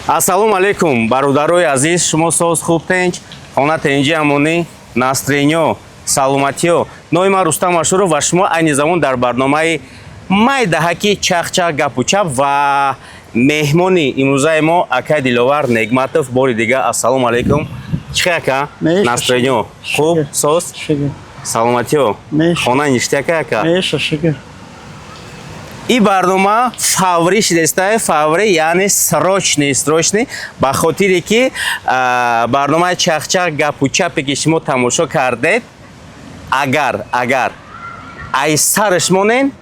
Ассалому алайкум, бародарои азиз. Шумо соз, хуб, тинч, хона тинҷи, амонӣ, настроение, саломатиё? Номи ман Рустам Ашуров ва шумо айни замон дар барномаи майдаҳаки «Чахчах гапу чап» ва меҳмони имрӯзаи мо акай Диловар Негматов. Бори дига ассалому алайкум. Чӣ хел, ака? Меша. Настроение хуб, соз? Шукр. Саломатиё? Меша. Хона ништяка, ака? Меша, шукр. Ин барнома фаврӣ шидестае, фаврӣ, яъне срочный, срочный, ба хотире ки барномаи «Чахчах гапу чапе» ки шумо тамошо кардед, агар ай сараш монен,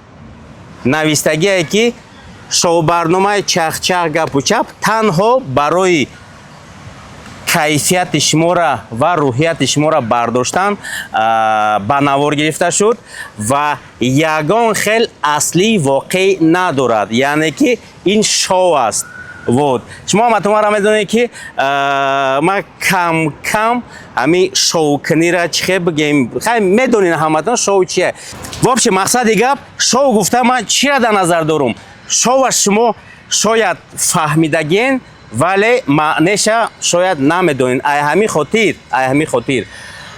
навистагие ки шоу-барномаи «Чахчах гапу чап» танҳо барои кайфияти шуморо ва рӯҳияти шуморо бардоштан ба навор гирифта шуд ва ягон хел аслии воқеъ надорад, яъне ки ин шоу аст. Вот, шумо ҳаматонро медонед, ки ман кам кам ҳамин шоукунира, чӣ хел бигем, хай, медонед ҳаматон шоу чие. В общем, мақсади гап, шоу гуфта ман чиро дар назар дорум? Шоуа шумо шояд фаҳмидагиен, вале маънеша шояд намедонед. Ай ҳамин хотир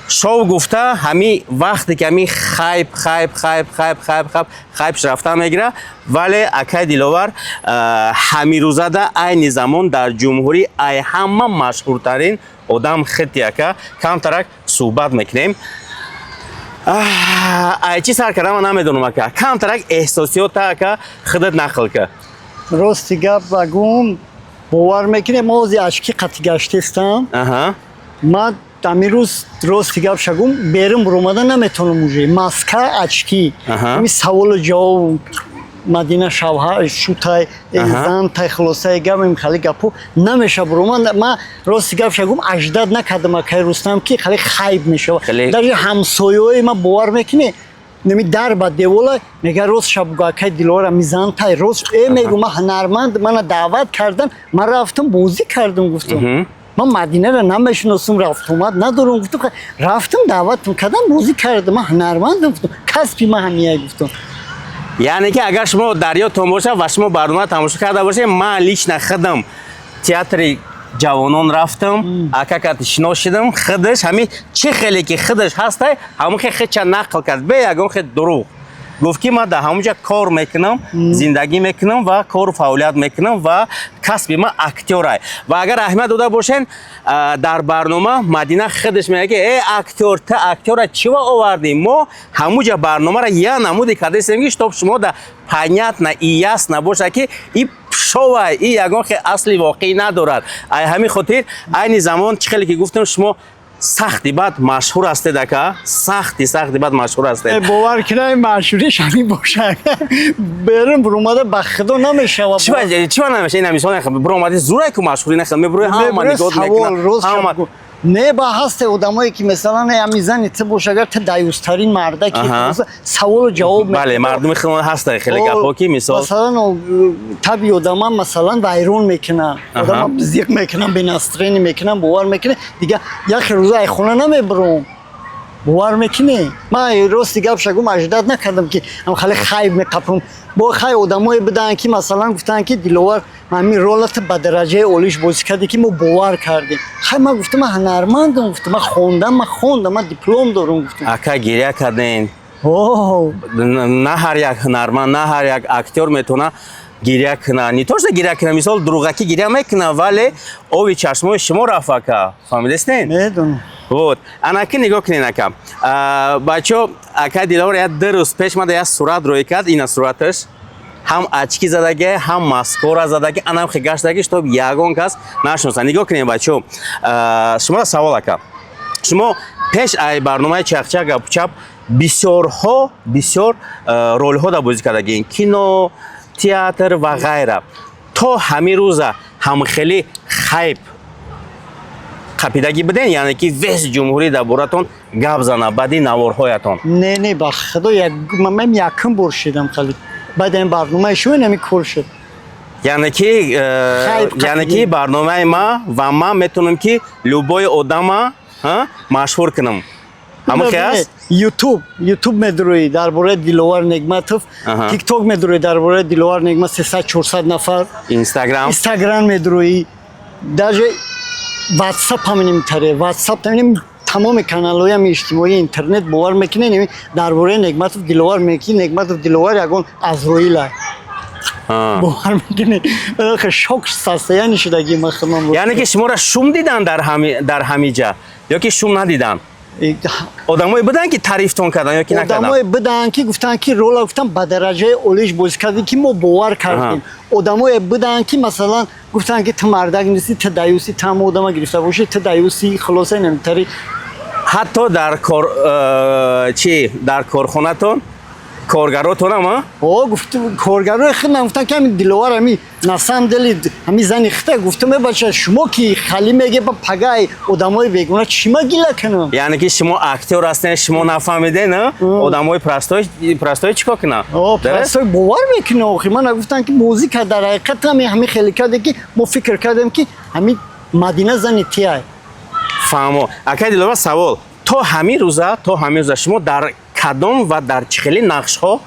шоу гуфта ҳамин вақте ки ҳамин хайп, хайп, хайп, хайп, хайп, хайп, хайпш рафта мегира. Вале акай Диловар ҳамирӯзада, айни замон дар ҷумҳурӣ ай ҳама машҳуртарин одам хити. Ака, камтарак суҳбат мекунем. Ай чӣ сар кардам, ман намедонам, ака. Камтарак эҳсосиёта, ака, худат нақл ка. Рости гап багум, бовар мекунем, ози очки қати гаштестам. Ман ҳамин рӯз, рости гап шагум, берун буромада наметавонам, уже маска, очки. Ҳамин саволу ҷавоб, Мадина шавҳар шутай, зантай, хулосаи гап, ин хали гапо намеша буромад. Ман, рости гап шагум, аждад накардам, акай Рустам, ки хали хайп мешава. Даже ҳамсоёи ман, бовар мекунӣ, неми дар ба девола мега: «Рост шаб бугӯ, акай Диловара мизантай, рост?» Мегӯ, ман ҳунарманд, мана даъват кардан, ман рафтам, бозӣ кардам, гуфтам. Ман Мадинаро намешиносам, рафтуомад надорам, гуфтам. Рафтам, даъватам кардам, бозӣ кардам, ман ҳунармандам, гуфтам, касби ман ҳамия, гуфтам. Яъне ки агар шумо дар ёдтон бошад ва шумо барнома тамошо карда бошед, ман лично худам театри ҷавонон рафтам, ака кати шинос шидам. Худаш ҳамин чӣ хеле ки худаш ҳастай, ҳамон хе хеча нақл кард, бе ягон хе дурӯғ. Гуфт, ки ман дар ҳамонҷа кор мекунам, зиндагӣ мекунам ва кору фаъолият мекунам ва касби ман актёрай. Ва агар аҳамият дода бошен, дар барнома Мадина худаш мегӯяд, ки э, актёр, та актёра чива овардӣ? Мо ҳамуҷа барномаро я намуде кардастем, ки чтоб шумо да понятно и ясно бошад, ки и шоуа, и ягон хе асли воқеӣ надорад. Ай ҳамин хотир айни замон, чӣ хеле ки гуфтам, шумо сахти бад машҳур ҳастед, ака, сахти сахти бад машҳур ҳастед. Бовар кунай, машҳуриш ҳамин бошад, берун буромада ба худо намешава. Чиба намеша? Ина мисол, буромади, зурай ку машҳурӣ нахел мебурои, ҳама нигоҳ мекунад, ҳама. Не, ба ҳасте одамое ки, масалан, ҳами зани ту бош, агар ту даюстарин марда ки саволу ҷавоб. Бале, мардуми худмон ҳаста хеле гапҳо, ки мисол. Масалан, таби одама, масалан, вайрон мекунанд, одама зиқ мекунанд, бе настроение мекунанд. Бовар мекунӣ, дига як рӯза ай хона намебуром. Бовар мекунӣ, ман, рости гап шагум, аждад накардам, ки хеле хайп меқапам. Бо хай одамое буданд, ки, масалан, гуфтанд, ки Диловар, ҳамин ролата ба дараҷаи олиш бозӣ кардӣ, ки мо бовар кардем. Хай, ман гуфтам, ман ҳунармандам, гуфтам, ман хондам, ман хондам, ман диплом дорам, гуфтам. Ака, гиря кардем? О. На ҳар як ҳунарманд, на ҳар як актёр метавона гиря кунад. Не то что гиря кунад, мисол, дурӯғакӣ гиря мекунад, вале оби чашмои шумо рафт, ака, фаҳмидастен? Медонам. Вот, анаки нигоҳ кунед, ака. Бачо, ака Диловар як 2 рӯз пеш мада як сурат рӯй кард. Ина сураташ: ҳам очки задаги, ҳам маскора задаги, анам хе гаштаги, чтоб ягон кас нашиноса. Нигоҳ кунед, бачо. Шуморо савол, ака: шумо пеш ай барномаи «Чахчах гапучап» бисёрҳо, бисёр ролҳо да бозӣ кардагин, кино, театр ва ғайра. То ҳамин рӯза ҳамхеле хайп қапидагӣ биден, яъне ки весь ҷумҳурӣ дар боратон гап зана баъди наворҳоятон? Не, не, ба худо, ман якум бор шидам хали. Баъд ин барномаи шумо ин кор шуд. Яъне ки Хайп. Яъне ки барномаи ма ва ман метавонам, ки любой одама машҳур кунам, ҳамон хе аст? Ютуб медуроӣ, дар бораи Диловар Негматов, Тикток медуроӣ, дар бораи Диловар Негмат 300, 400 нафар. Инстаграм? Инстаграм медуроӣ. Даже WhatsApp ҳам нимтаре, WhatsApp ҳам, тамоми каналҳои иҷтимоии интернет, бовар мекунед, дар бораи Негматов Диловар мекӣ, Негматов Диловар ягон Азроила. Бовар мекунед, шок состояние шудагӣ ман худам. Яъне ки шуморо шум дидан дар ҳамиҷа ё ки шум надидан? Одамое буданд, ки таърифтон кардан ё ки накардан? Одамое буданд, ки гуфтанд, ки рола, гуфтанд, ба дараҷаи олиш бозӣ кардӣ, ки мо бовар кардем. Одамое буданд, ки масалан гуфтанд, ки ту мардак нестӣ, ту даюси, ту ҳама одама гирифта бошӣ, ту даюси, хулоса, намтари. Ҳатто дар кор чи, дар корхонатон коргаротонам, а? О, гуфт, коргарои худам гуфтанд, ки ҳамин Диловар, ҳами на самом деле ҳами зани хита. Гуфтам: «Е бача, шумо ки хали меге, ба пагай одамои бегуна чӣ ма гила кунам?» Яъне ки шумо актёр ҳастед, шумо нафаҳмидед, на? Одамои простой чӣ кор кунанд? О, простой бовар мекунад. Охи ман гуфтам, ки бозӣ кард, дар ҳақиқат ҳами ҳами хеле карде, ки мо фикр кардем, ки ҳами Мадина зани тияй. Фаҳмо. Акай Диловар, савол: то ҳамин рӯза шумо дар кадом ва дар чӣ хели нақшҳо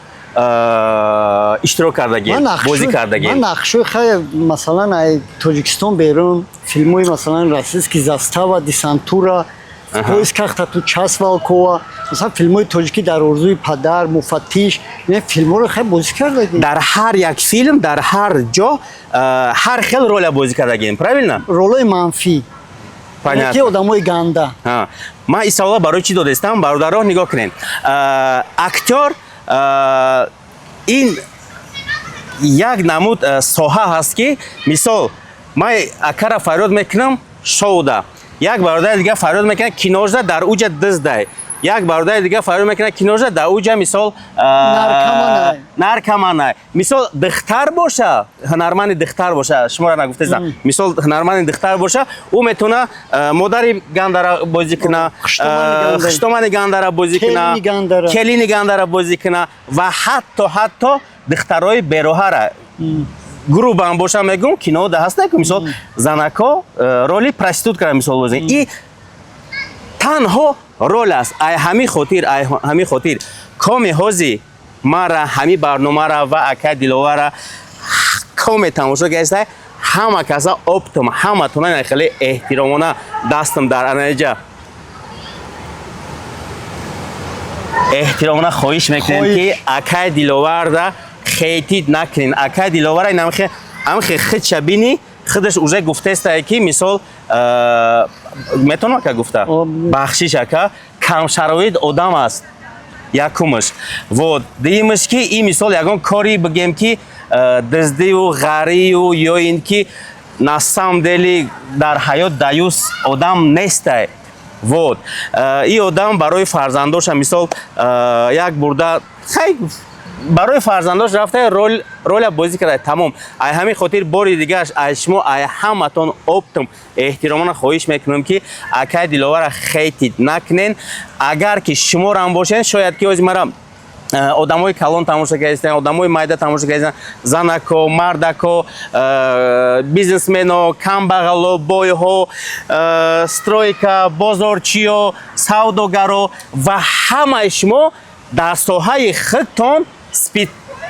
иштирок кардагед, бозӣ кардагед? Ман нақшҳои хеле, масалан, ай Тоҷикистон берун филмҳои, масалан, российский «Застава», «Десантура», «В поисках тату», «Час волкова», масалан, филмҳои тоҷикӣ «Дар орзуи падар», «Муфаттиш», ин филмҳоро хеле бозӣ кардагем. Дар ҳар як филм, дар ҳар ҷо ҳар хел роля бозӣ кардагем, правильно? Ролҳои манфӣ. Понятно. Ки одамои ганда. Ҳа. Ман ин савола барои чӣ додастам? Бародаро, нигоҳ кунед. Актёр ин як намуд соҳа ҳаст, ки мисол ман акара фарёд мекунам шоуда, як бародари дига фарёд мекунад киножда, дар уҷа диздай, як бародари дига фарёд мекунад киножда, дар уҷа мисол Наркоманай. Наркоманай. Мисол, духтар боша, ҳунарманди духтар боша, шуморо нагуфтаистам, мисол, ҳунарманди духтар боша, ӯ метавона модари гандара бозӣ куна, Хуштомани ганда. Хуштомани гандара бозӣ куна, Келини гандара. Келини гандара бозӣ куна ва ҳатто духтарои бероҳара, грубо боша мегӯм, кинода ҳаста, ки мисол занако роли проституткара мисол бозӣ. И танҳо рол аст. Ай ҳамин хотир коми ҳози мара, ҳамин барномара ва ака Диловара коме тамошо кардиста, ҳама каса оптом, ҳаматона хеле эҳтиромона дастам дар анаҷа эҳтиромона хоҳиш мекунем, Хоҳиш. ки акай Диловарда хейтид накунен. Акай Диловара инамхе амхе хидша бини, хидаш уже гуфтестае, ки мисол метавонам, ака, гуфта? О, бахшиш, ака, камшароит одам аст, якумаш. Вот дуюмаш, ки ин мисол ягон кори бигем, ки дуздиву ғарию ё ин ки на самом деле дар ҳаёт даюс одам нестай. Вот ин одам барои фарзандоша мисол як бурда хай барои фарзандош рафта роля бозӣ карда, тамом. Ай ҳамин хотир бори дигааш ай шумо, ай ҳаматон оптом эҳтиромона хоҳиш мекунам, ки акай Диловара хейтид накунен. Агар ки шуморам бошен, шояд ки ози мара одамои калон тамошо кардистан, одамои майда тамошо кардистан, занако, мардако, бизнесмено, камбағало, бойҳо, стройка, бозорчиё, савдогаро ва ҳамаи шумо дар соҳаи худтон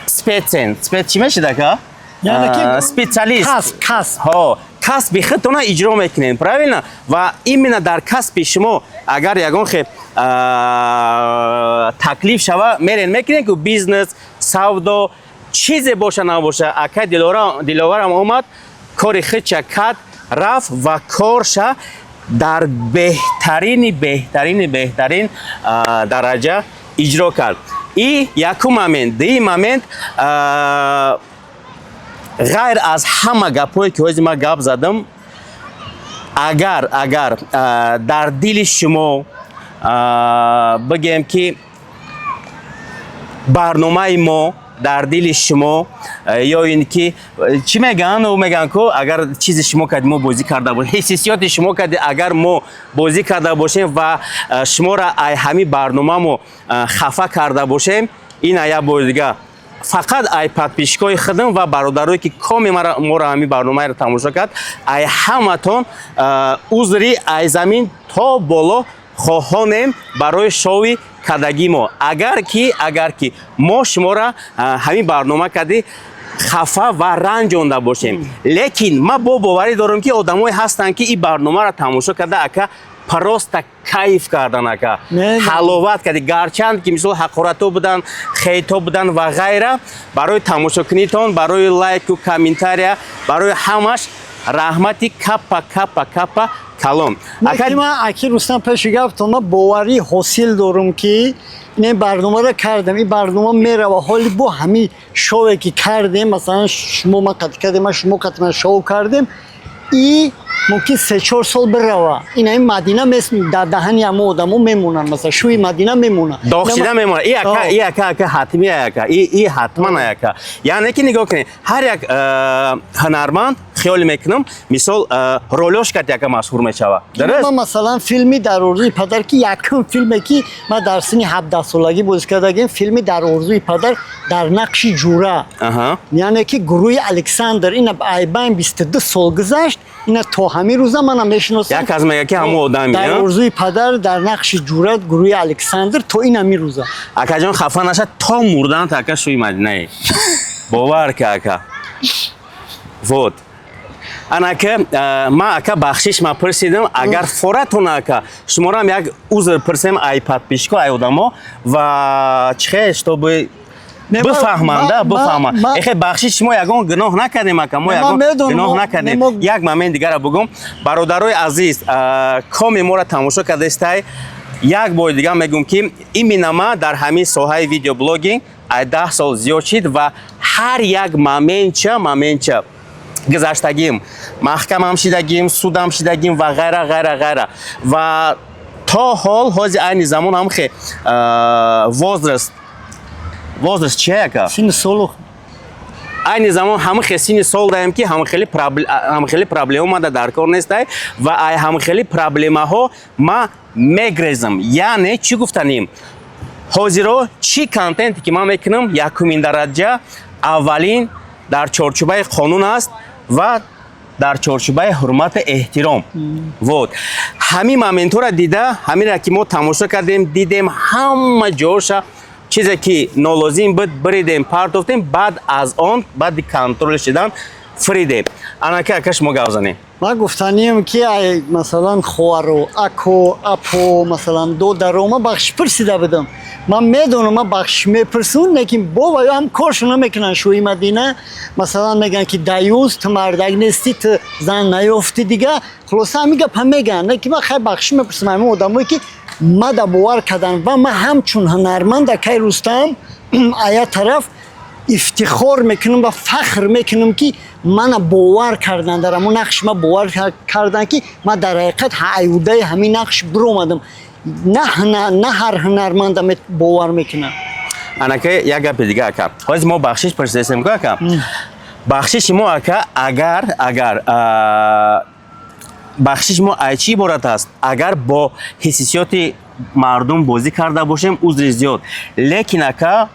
спецен. Спец чӣ мешид, ака? Яъне ки Специалист. Касб, касб. Ҳо, касби худтона иҷро мекунем, правильно? Ва именно дар касби шумо агар ягон хе таклиф шава, мерен мекунем, ки бизнес, савдо, чизе боша набоша, ака Диловарам омад, кори худша кард, рафт ва корша дар беҳтарини беҳтарини беҳтарин дараҷа иҷро кард. И якум момент. Дуюм момент, ғайр аз ҳама гапҳое, ки ҳози ман гап задам, агар дар дили шумо бигем, ки барномаи мо дар дили шумо ё ин ки чӣ мегӯянд, ӯ мегӯянд ку, агар чизи шумо кади мо бозӣ карда бошем, ҳиссиёти шумо кади агар мо бозӣ карда бошем ва шуморо ай ҳамин барномамо хафа карда бошем, ин як бори дига фақат ай подписчикои худам ва бародарое, ки коми моро ҳамин барномаро тамошо кард, ай ҳаматон узри ай замин то боло хоҳонем барои шоуи кардагии мо. Агар ки мо шуморо ҳамин барнома кардӣ Хафа ва ранҷонда бошем, лекин ман бо боварӣ дорам, ки одамое ҳастанд, ки ин барномаро тамошо карда, ака, просто кайф кардан, ака. Не, не. Ҳаловат карди, гарчанд ки мисол ҳақоратҳо буданд, хейтҳо буданд ва ғайра. Барои тамошокунитон, барои лайку комментария, барои ҳамаш раҳмати капа капа капа калон, ака. Аки, ман, аки Рустам, пеши гаптон, ман боварӣ ҳосил дорам, ки ин барномаро кардем, ин барнома мерава. Ҳоли бо ҳамин шове ки кардем, масалан, шумо ман қатъ кардем, ман шумо қатъ, ман шоу кардем, и мумкин 3-4 сол бирава. Ин ҳамин Мадина дар даҳани ҳама одамо мемонанд, масалан, шӯи Мадина мемонад. Доғ шида мемонад и, ака. И, ака, ака, ҳатми, ака, и ҳатман, ака. Яъне ки нигоҳ кунед, ҳар як ҳунарманд, хиёл мекунам, мисол, ролёш кард, яка машҳур мешавад, дуруст? Ман, масалан, филми «Дар орзуи падар», ки якум филме ки ман дар синни 17-солагӣ бозӣ кардагим, филми «Дар орзуи падар» дар нақши ҷура, яъне ки гурӯҳи Александр, ина айбайн 22 сол гузашт, ина то ҳамин рӯза мана мешиносам. Як кас мега, ки ҳамон одами «Дар орзуи падар» дар нақши ҷура, гурӯҳи Александр, то ин ҳамин рӯза. Акаҷон, хафа нашад, то мурдан ака шӯи Мадинае, бовар ка, ака. Вот анака ман, ака, бахшиш ма пурсидам, агар форатон, ака, шуморам як узр пурсем, ай подписчико, ай одамо ва чихе, чтобы Не, бифаҳманда, бифаҳманд. Эхе, бахшиш, шумо ягон гуноҳ накардем, ака, мо Не, ман ягон медонам, гуноҳ накардем. Як момент дигара бугум, бародарои азиз, коми моро тамошо кардестай, як бори дигар мегӯм, ки именно ма дар ҳамин соҳаи видеоблогинг ай 10 сол зиёд шид ва ҳар як моментча гузаштагим, маҳкамам шидагим, судам шидагим ва ғайра, ғайра, ғайра. Ва то ҳол ҳози айни замон ҳам хе возраст чия, ака? Синни солу. Айни замон ҳама хе синни сол даем, ки ҳамахели проблема мада дар кор нестай ва ай ҳамахели проблемаҳо ма мегрезам. Яъне чӣ гуфтанем, ҳозиро чӣ контенте ки ман мекунам, якумин дараҷа, аввалин дар чорчӯбаи қонун аст ва дар чорчӯбаи ҳурмату эҳтиром. Вот ҳамин моментҳоро дида, ҳаминро ки мо тамошо кардем, дидем, ҳама ҷоша чизе ки нолозим буд, биридем, партофтем. Баъд аз он, баъди контроль шидан, фиридем. Анака, ака, шумо гап занем. Ман гуфтанием, ки ай, масалан, хоҳаро, ако, апо, масалан, додаро, ман бахшиш пурсида будам. Ман медонам, ман бахшиш мепурсум, лекин бо ваё ҳам коршо намекунанд. Шӯи Мадина, масалан, мегӯянд, ки даюс, ту мардак нестӣ, ту зан наёфтӣ, дига хулоса ҳамин гапа мегӯянд. Лекин ман хай бахшиш мепурсам ҳамин одамое, ки мада бовар карданд. Ва ман ҳамчун ҳунарманд, акай Рустам, ая тараф ифтихор мекунам ва фахр мекунам, ки мана бовар кардан, дар ҳамон нақши ма бовар кардан, ки ман дар ҳақиқат аюдаи ҳамин нақш биромадам. На ҳар ҳунарманда бовар мекунам. Анака, як гапи дига, ака. Ҳозир мо бахшиш пурсидастем ку, ака. Бахшиши мо, ака, агар бахшиши мо ай чӣ иборат аст? Агар бо ҳиссиёти мардум бозӣ карда бошем, узри зиёд. Лекин, ака,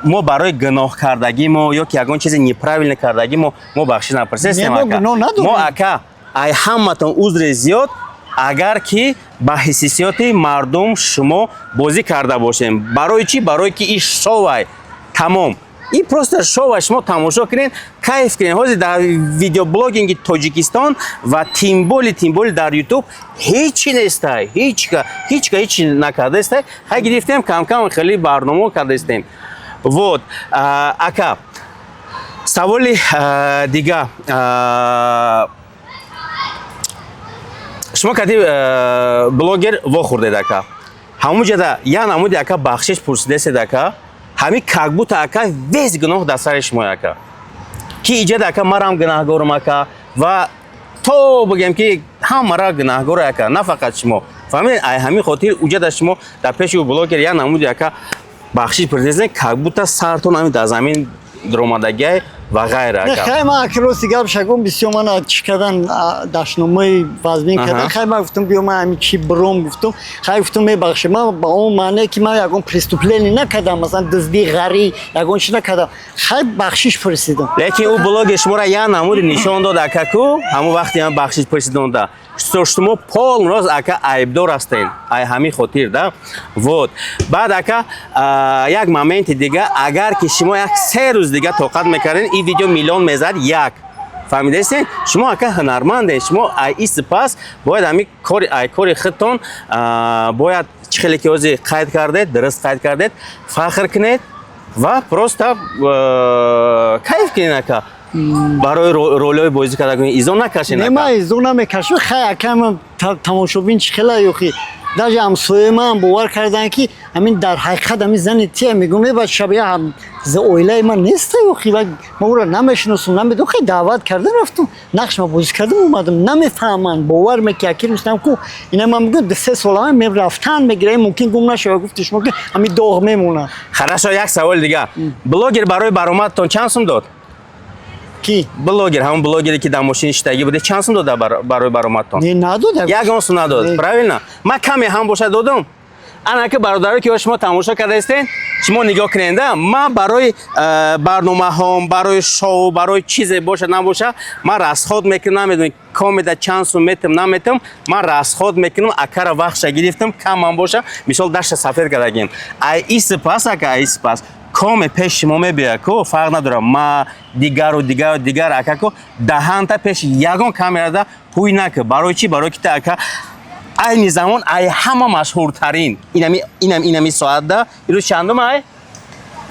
мо барои гуноҳ кардагӣ мо ё ки ягон чизи неправильно кардагӣ мо бахшиш напурсистем. Не, мо ака. гуноҳ надорем. Мо, ака, ай ҳаматон узри зиёд, агар ки ба ҳиссиёти мардум шумо бозӣ карда бошем. Барои чӣ? Барои ки ин шоуай, тамом, ин просто шоуай. Шумо тамошо кунед, кайф кунед. Ҳозир дар видеоблогинги Тоҷикистон ва тем более дар Ютуб ҳечи нестай, ҳечка, ҳечка ҳечи накардаестай. Хай, гирифтем, камкам хеле барномао кардаистем. Вот, ака, саволи дига. Шумо кади блогер вохӯрдед, ака, ҳамун ҷада я намуди, ака, бахшиш пурсидесед, ака. Ҳамин как будто, ака, весь гуноҳ дар сари шумо, ака, ки иҷада, ака, марам гунаҳгорам, ака, ва то бигем, ки ҳамара гунаҳгор, ака, на фақат шумо. Фаҳмидед? Ай ҳамин хотир уҷада шумо дар пеши ӯ блогер я намуди, ака, бахшиш пурсидесед, как будто сартон ҳамин дар замин дуромадагиай ва ғайра, ака. Хай, ман аки, рости гап шагум, бисёр мана чӣ кардан, дашномаи вазмин кардан. Хай, ман гуфтам, биё, ман ҳамин чӣ биром гуфтум. Хай, гуфтум, мебахшед, ман ба он маъне ки ман ягон преступление накардам, масалан, дуздӣ, ғарӣ, ягон чиз накардам. Хай, бахшиш пурсидам. Лекин ӯ блогер шуморо як намуди нишон дод, акаку, ҳамон вақте ман бахшиш пурсидонда. Что шумо полный рост, ака, айбдор ҳастен, ай ҳамин хотир да. Вот, баъд, ака, як моменти дига: агар ки шумо як 3 рӯз дига тоқат мекарден, ин видео миллион мезад. Як фаҳмидаистен, шумо, ака, ҳунармандед. Шумо ай ин сипас бояд ҳамин кори, ай кори худтон бояд, чӣ хеле ки ҳозир қайд кардед, дуруст қайд кардед, фахр кунед ва просто кайф кунед, ака. Барои ролҳои бозӣ карда кунед, изо накашед. Не, ака. Ман изо намекашам. Хай, акам, тамошобин чӣ хела ёхи, даже ҳамсояи ман бовар карданд, ки ҳамин дар ҳақиқат ҳамин зани тия. Мегӯм, меба шабия ҳам за оилаи ман неста ёхи, ман ӯро намешиносам, намедонам. Хай, даъват карда рафтум, нақшма бозӣ кардам, омадам. Намефаҳманд, бовар меки аки Рустам ку ина ман мегӯям, 2-3 солама мерафтан мегирам, мумкин гум нашава. Гуфти шумо, ки ҳамин доғ мемонад. Хорошо, як саволи дига: блогер барои баромадтон чанд сум дод? Ки? Блогер, ҳамон блогере, ки дар мошини шиштагӣ буде, чанд сум дода барои баромадтон? Не, надод. Ягон сум надод? Не. Правильно, ман каме ҳам боша додум. Ана ки, бародаро, ки шумо тамошо кардаистен, шумо нигоҳ кунед, да. Ман барои барномаҳом, барои шоу, барои чизе боша набоша, ман расход мекунам. Намедонам, комеда чанд сум метам, наметам, ман расход мекунам. Акара вақтша гирифтам, камам боша, мисол, дашта сафед кардагим. Ай и сипас, ака, ай сипас коме пеш шумо мебиёяд ку, фарқ надорам, ма, дигару дигару дигар, ака, ку даҳанта пеши ягон камерада ҳуй нака. Барои чӣ? Барои ки та, ака, айни замон ай ҳама машҳуртарин инами соатда. Ирӯз чандум? Ай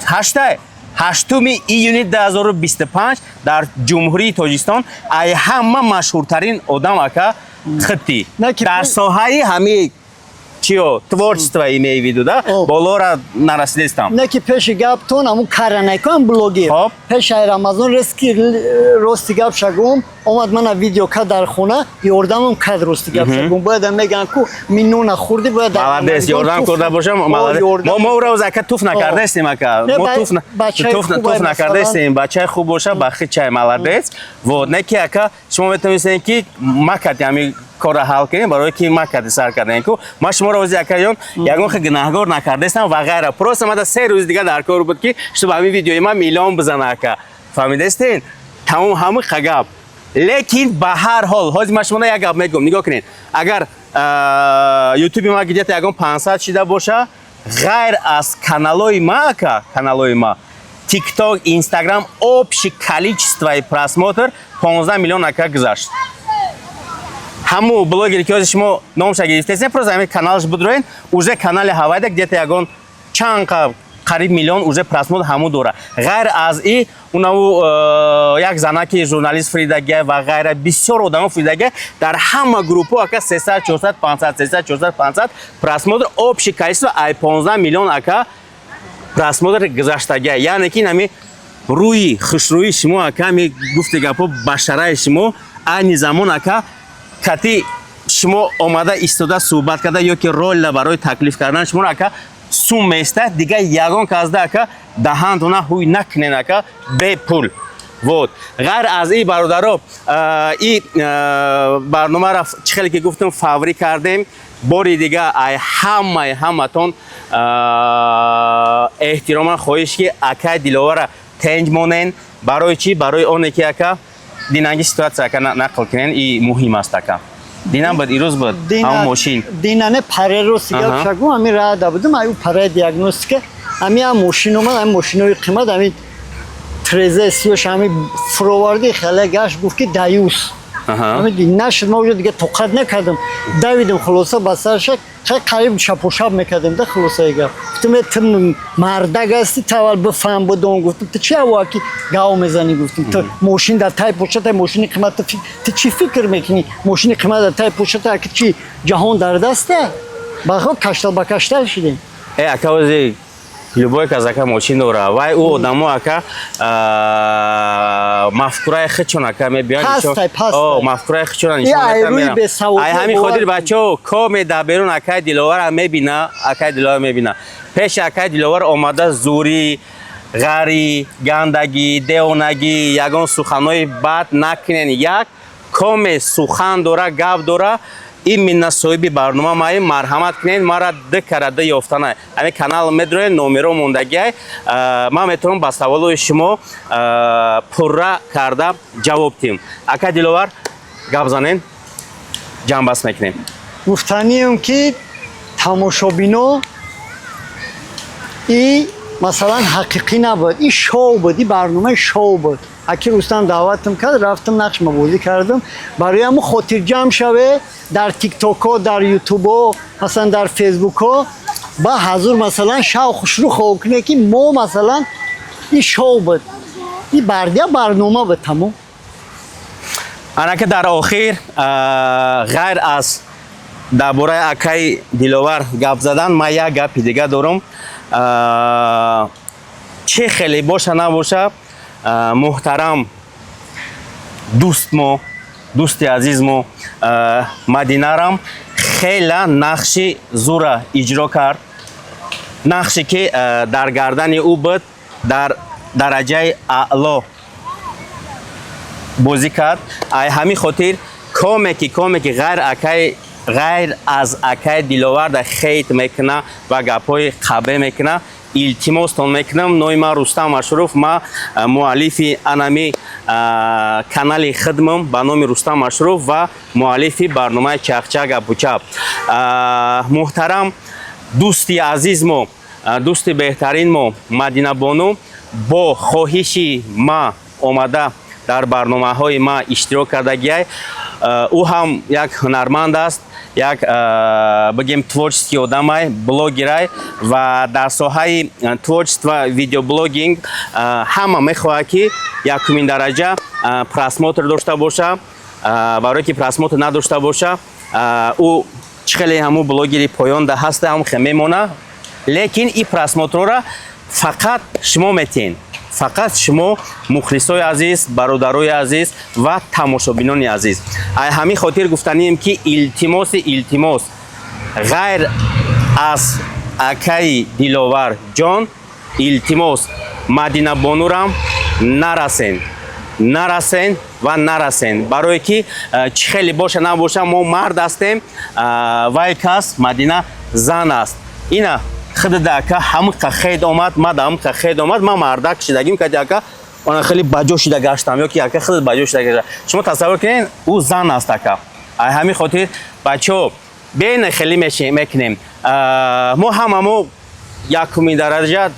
ҳаштай, 8 июни 2025 дар Ҷумҳурии Тоҷикистон ай ҳама машҳуртарин одам, ака, хитти На ки дар соҳаи ҳами чиё, творчество имею в виду, да. О. Болора нарасидестам. Не ки пеши гаптон ҳамун каранайкон блогер Хоб. пеши Рамазон рески, рости гап шагум, омад мана видео кад дар хона, ёрдамам кад. Рости гап шагум, бояд меган ку минона хурди, бояд дар Молодец, Рамазон ёрдам туф- карда бошам. О, Молодец. ёрдам. Мо ӯро ака туф накардаистем, ака. Не, Мо туф бачаи туф хуб, туф накардаистем. Бачаи хуб боша, ба хичай, молодец. Вот, не ки, ака, шумо метавонистед, ки макати ҳами корро ҳал кунем, барои ки макати сар кардем ку. Ма шуморо ози, акаён, ягон хел гунаҳгор накардаистам ва ғайра. Просто мада 3 рӯзи дига дар кор буд, ки шумо ҳамин видеои ман миллион бизана, ака. Фаҳмидаистен? Тамом, ҳамин гап. Лекин ба ҳар ҳол, ҳозир ман шумо як гап мегӯм, нигоҳ кунед. Агар ютуби ма где-то ягон 500 шида боша, ғайр аз каналҳои ма, ака, каналҳои ма, Тикток, Инстаграм, общий количествои просмотр 15 миллион, ака, гузашт. Ҳаму блогере, ки ҳозир шумо номша гирифтесен, просто ҳамин каналаш будроен, уже канали ҳавайда где-то ягон чанд қариб миллион уже просмотр ҳаму дора. Ғайр аз и унаву як занаки журналист фуридагия ва ғайра, бисёр одамо фуридагия. Дар ҳама группҳо, ака, 300, 400, 500, 300, 400, 500 просмотр, общий количество ай 15 миллион, ака, просмотр гузаштагия. Яъне ки нами рӯи хушрӯи шумо, ака, ми гуфти гапҳо башараи шумо, айни замон, ака, кати шумо омада истода суҳбат карда ё ки ролла барои таклиф кардан шуморо, ака, сум меистад. Дига ягон казда, ака, даҳантона ҳуй накунен, ака, бепул. Вот, ғайр аз и, бародаро, и барномаро, чӣ хеле ки гуфтам, фаврӣ кардем. Бори дига ай ҳамаи ҳаматон эҳтироман хоҳиш, ки акай Диловара тенҷ монен. Барои чӣ? Барои оне ки, ака, динанги ситуация, ака, нақл кунен, и муҳим аст, ака. Динам буд, ирӯз буд ҳамон мошин. Динане паре, рости гап шагум, ҳамин рада будам, аю параи диагностика, ҳами ам мошин омад, ҳами мошинои қимат, ҳами трезе сиёш ҳами фуроварди, хеле гашт, гуфт ки даюс. Ҳами нашуд, ма уже дига тоқат накардам, давидем, хулоса, ба сарша хеле қариб шапошап мекардем да. Хулосаи гап, гуфтам: «Э, ту мардак ҳасти, ту аввал бифаҳм, бидон». Гуфтам: «Ту чи аввал ки гав мезанӣ?» Гуфтам: «Ту мошин дар тай почата, мошини қимат, ту чӣ фикр мекунӣ? Мошини қимат дар тай почата, аки чи ҷаҳон дар даста?» Бахо каштал ба каштал шидем. Э, ака, ози любой кас, ака, мошин дора. Вай ӯ одамо, ака, мафкураи худшон, ака, мебиён. Пастай, пастай. О, мафкураи худшона нишон Ай, медиҳанд, рӯи мерам. бесаводӣ Ай ҳамин бовар хотир, кун. бачаҳо, коме дар берун акай Диловара мебина, акай Диловара мебина, пеши акай Диловар омада зурӣ, ғарӣ, гандагӣ, девонагӣ, ягон суханҳои бад накунен. Як коме сухан дора, гап дора, именно соҳиби барнома маем, марҳамат кунед, мара д карада ёфтана. Ҳамин канал медроед, номеро мондагиай, ман метавонам ба саволои шумо пурра карда ҷавоб диҳам. Ака Диловар, гап занен. Ҷамъбаст мекунем. Гуфтанием, ки тамошобино, и масалан ҳақиқӣ набуд, и шоу буд, и барномаи шоу буд. Аки Рустам даъватам кард, рафтам, нақшма бозӣ кардам. Барои ҳамун хотирҷамъ шаве, дар Тиктокҳо, дар Ютубҳо, масалан, дар Фейсбукҳо ба ҳазур, масалан, шав хушрӯ хоб куне, ки мо, масалан, и шоу буд, и бардия барнома буд, тамом. Анака, дар охир, ғайр аз дар бораи акаи Диловар гап задан, ман як гапи дига дорам. Чӣ хеле боша набоша, муҳтарам дӯст мо, дӯсти азиз мо, Мадинарам хела нақши зура иҷро кард. Нақше ки дар гардани ӯ буд, дар дараҷаи аъло бозӣ кард. Ай ҳамин хотир коме ки ғайр аз акаи Диловар да хейт мекуна ва гапҳои қабе мекуна, илтимостон мекунам. Номи ман Рустам Ашуров, ма муаллифи анами канали хидмам ба номи Рустам Ашуров ва муаллифи барномаи «Чахчах гапучап». Муҳтарам дӯсти азиз мо, дӯсти беҳтарин мо Мадинабону бо хоҳиши ма омада дар барномаҳои ма иштирок кардагиай. Ӯ ҳам як ҳунарманд аст, як, бигем, творческий одамай, блогерай ва дар соҳаи творчество, видеоблогинг ҳама мехоҳад, ки якумин дараҷа просмотр дошта боша. Барое ки просмотр надошта боша, ӯ чӣ хеле ҳамун блогери поёнда ҳаста, ҳам хе мемона. Лекин ин просмотрора фақат шумо метиҳен, фақат шумо, мухлисои азиз, бародарои азиз ва тамошобинони азиз. Ай ҳамин хотир гуфтанием, ки илтимоси илтимос, ғайр аз акаи Диловар ҷон, илтимос, Мадинабонурам нарасен, нарасен ва нарасен, барое ки чӣ хеле боша набоша, мо мард ҳастем, вай кас Мадина зан аст. Ина худада, ака, ҳамиқа хед омад, мада ҳамиқа хед омад, ман мардак шидагим кади, ака, она хеле баҷо шида гаштам ё ки, ака, худат баҷо шида гашта. Шумо тасаввур кунед, ӯ зан аст, ака. Ай ҳамин хотир, бачаҳо, бене хеле мекунем. Мо ҳама мо якумин дараҷа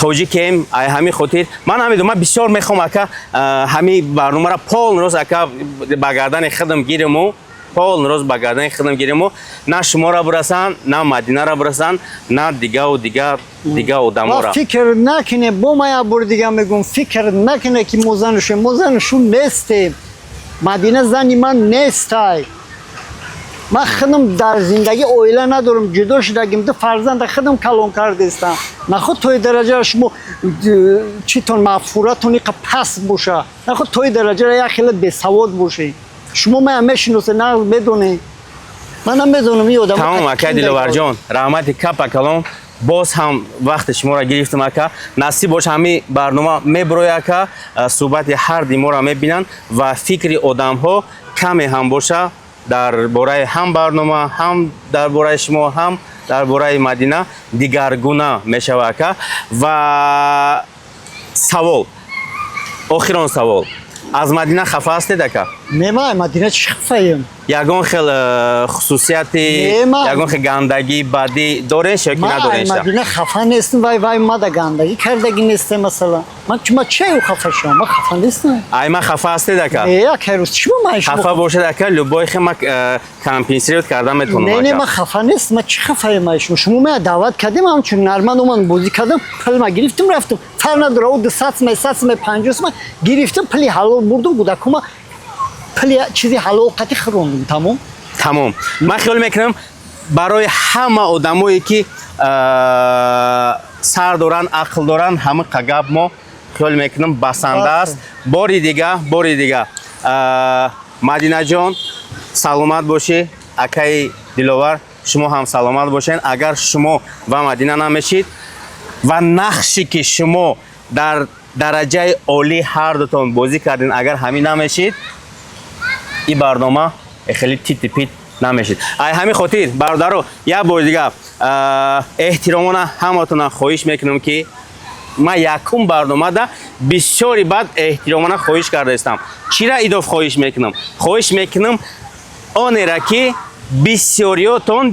тоҷикем. Ай ҳамин хотир ман намедонам, ман бисёр мехоҳам, ака, ҳамин барномаро полный рост, ака, ба гардани худам гириму полный рост ба гардани худам гириму на шуморо бирасан, на Мадинаро бирасан, на дигаву дига дига одаморо. Ва фикр накунед, бо ма як бори дига мегӯм, фикр накунед, ки мо занушем. Мо занушу нестем. Мадина зани ман нестай. Ман худам дар зиндагӣ оила надорам, ҷудо шудагим, ду фарзанда худам калон кардестам. Наход тои дараҷаро шумо читон мафкуратон иқа паст боша, наход тои дараҷаро як хеле бесавод бошед. Шумо мая мешиносед, на медонед, ман намедонам ин одам. Тамом, ака Диловарҷон, раҳмати капа калом. Боз ҳам вақти шуморо гирифтам, ака. Насиб бош, ҳамин барнома меброя, ака, суҳбати ҳарди моро мебинанд ва фикри одамҳо каме ҳам боша дар бораи ҳам барнома, ҳам дар бораи шумо, ҳам дар бораи Мадина дигаргуна мешава, ака. Ва савол, охирон савол: аз Мадина хафа ҳастед, ака? Не, ман Мадина чӣ хафаем? Ягон хел хусусияти, ягон хел гандагӣ, бадӣ дореш ё ки Ман ай надореш? Мадина хафа нестам. Вай мада гандагӣ кардагӣ нестем. Масалан, ман чима чаю хафа шавам? Ман хафа нестам. Ай ман хафа ҳастед, ака? Э, акай Рӯз, чӣ ман шумо? Хафа бошед, ака, любой хел ман компенсировать карда метавонам. Не, не. Ака. Ман хафа нестам. Ман чӣ хафаем ай шумо? Шумо мая даъват кардем, ҳамчун ҳунарманд омадам, бозӣ кардам, пул ма гирифтам, рафтам. Фарқ надора, ӯ 200 сумай, 100 сумай, 50 сумай гирифтам, пули ҳалол бурдум, кӯдакума пули чизи ҳалол қати хӯрондум, тамом. Тамом. Ман хиёл мекунам, барои ҳама одамое ки сар доранд, ақл доранд, ҳама гап мо хиёл мекунам басанда аст. Бори дига, Мадинаҷон, саломат бошӣ. Акаи Диловар, шумо ҳам саломат бошед. Агар шумо ва Мадина намешид ва нақше ки шумо дар дараҷаи олӣ ҳардутон бозӣ кардин, агар ҳамин намешид, ин барнома хеле тити пит намешид. Ай ҳамин хотир, бародаро, як бори дига эҳтиромона ҳаматона хоҳиш мекунам, ки ман якум барномада бисёри баъд эҳтиромона хоҳиш кардаистам. Чира идоф хоҳиш мекунам? Хоҳиш мекунам. Онера ки бисёриётон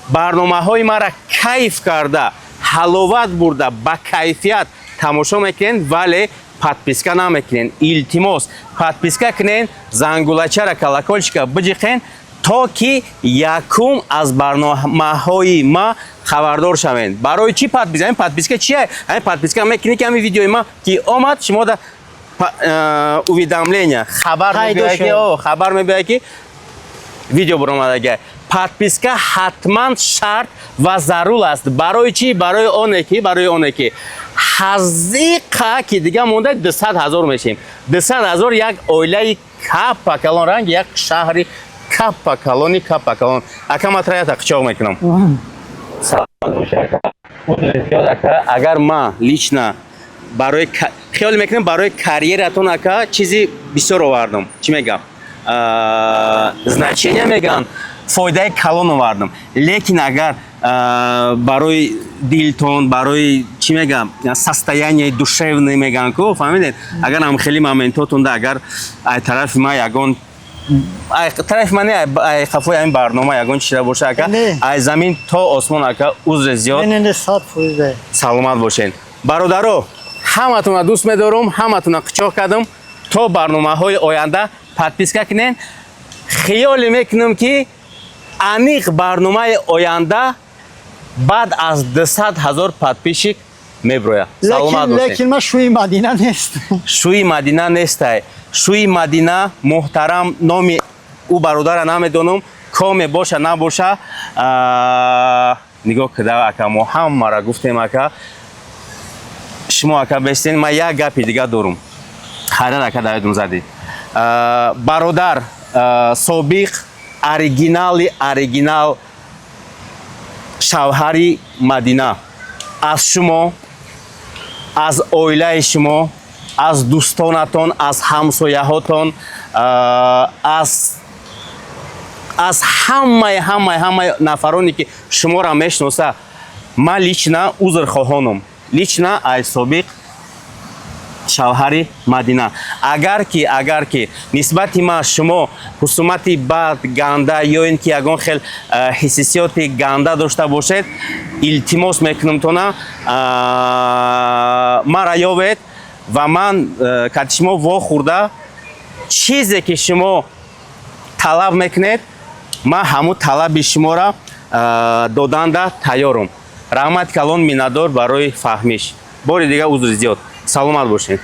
барномаҳои маро кайф карда, ҳаловат бурда, ба кайфият тамошо мекунед, вале подписка намекунед. Илтимос, подписка кунед, зангулачара, колокольчика биҷиқен, то ки якум аз барномаҳои ма хабардор шавед. Барои чӣ подписка? Ҳамин подписка чия? Ҳамин подписка мекунед, ки ҳамин видеои ма ки омад, шумо да уведомления, хабар Пайдо мебиёяд ки шуд. О, хабар мебиёяд, ки видео баромадага. Подписка ҳатман шарт ва зарур аст. Барои чӣ? Барои оне ки ҳазиқа ки дига монда, 200 000 мешем. 200 000 як оилаи каппа калон, ранг як шаҳри каппа калони каппа калон. Ака, матраята қичоқ мекунам. Саломат бошед, ака. Зиёд, ака. Агар ман лично барои хиёл мекунам, барои карьератон, ака, чизи бисёр овардам, чӣ мегам, значение меган, фоидаи калон овардам, лекин агар барои дилтон, барои, чӣ мегам, состояние душевное меган ку, фаҳмидед, агар ҳам хеле моментотонда, агар ай тарафи ман ягон, ай тарафи ман не, ай қафои ҳамин барнома ягон чиз боша, ака, Не. ай замин то осмон, ака, узри зиёд. Не, не, не, 100%. Саломат бошед, бародаро. Ҳаматонро дӯст медорум, ҳаматонро қичоқ кардам. То барномаҳои оянда подписка кунед. Хиёле мекунам, ки аниқ барномаи оянда баъд аз 200 000 подписчик меброяд. Саломат Лекин бошед. Лекин ман шӯи Мадина нест. Шӯи Мадина нестай. Шӯи Мадина муҳтарам, номи ӯ бародара намедонам, коме боша набоша, нигоҳ кида, ака, мо ҳамаро гуфтем, ака. Шумо, ака, бестен. Ман як гапи дига дорум. Хайрат, ака, даведум задӣ. Бародар, собиқ оригинали оригинал шавҳари Мадина, аз шумо, аз оилаи шумо, аз дӯстонатон, аз ҳамсояҳотон, аз ҳамаи нафароне, ки шуморо мешиноса, ман лично узрхоҳонам. Лично ай собиқ шавҳари Мадина, агар ки нисбати ман шумо ҳусумати бад, ганда ё ин ки ягон хел ҳиссиёти ганда дошта бошед, илтимос мекунам тона, маро ёбед ва ман кати шумо вохӯрда, чизе ки шумо талаб мекунед, ман ҳамун талаби шуморо доданда тайёрам. Раҳмати калон, миннатдор барои фаҳмиш. Бори дига узри зиёд. Саломат бошед.